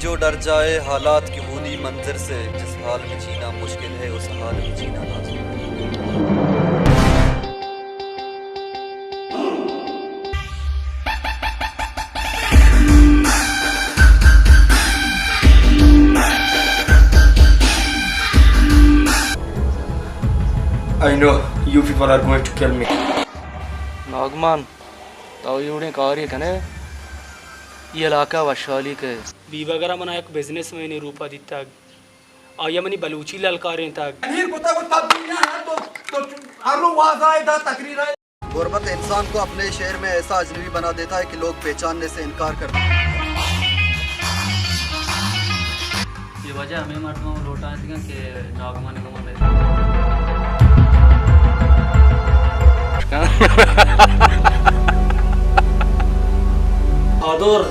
جو ڈر جائے حالات کی ہونی منظر سے، جس حال میں جینا مشکل ہے، اس حال میں جینا لازم ہے۔ I know you people are going to kill me. ناگمان، تو ایوڑیں کارے کنے، اے علاقہ وشحالی کئے۔ بیبگر ءَ منا یک بزنس مینی روپا دیتگ۔ آئی ءَ منی بلوچی للکارینتگ۔ تقریر کتگ و تبدیلیاں ہے تو، تو ہر رو واز آئے دا تقریر آئے۔ غربت انسان کو اپنے شہر میں ایسا اجنبی بنا دیتا ہے کہ لوگ پہچاننے سے انکار کرتے ہیں۔ یہ وجہ ہمیں مردماں لوٹائیں دیگا کہ ناگمان گما بے۔ آدور،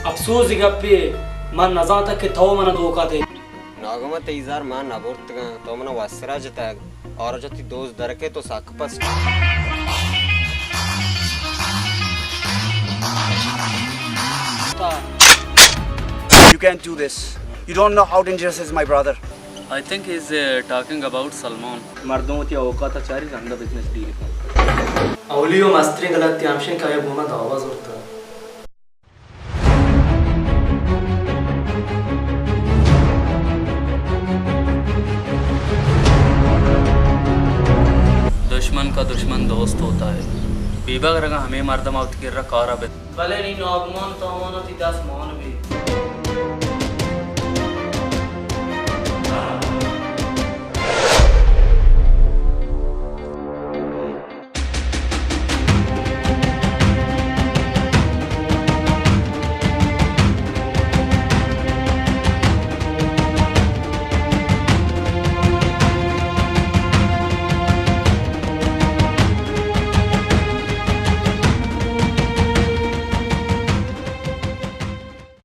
افسوز گپے، من نزانتگ کہ تو منا دھوکہ دے۔ ناگما تئی زر من نبرتگاں، تو منا وسرا جتگ، اور جتی دوست درکے تو سک پس۔ You can't do this. You don't know how dangerous is my brother. I think he's, uh, talking about Salman. مردم وتی اوقات چاری رندا بزنس ڈیل کن۔ اولی و مسترین غلطی ہمشیں کہ آیا گوما دعوا زورتا۔ دشمن کا دشمن دوست ہوتا ہے۔ بیبگر اگاں ہمے مردم ءَ وت کرا کار ءَ بہ۔ بلے نی ناگمان تاوان ءَ تئی دست مان بی۔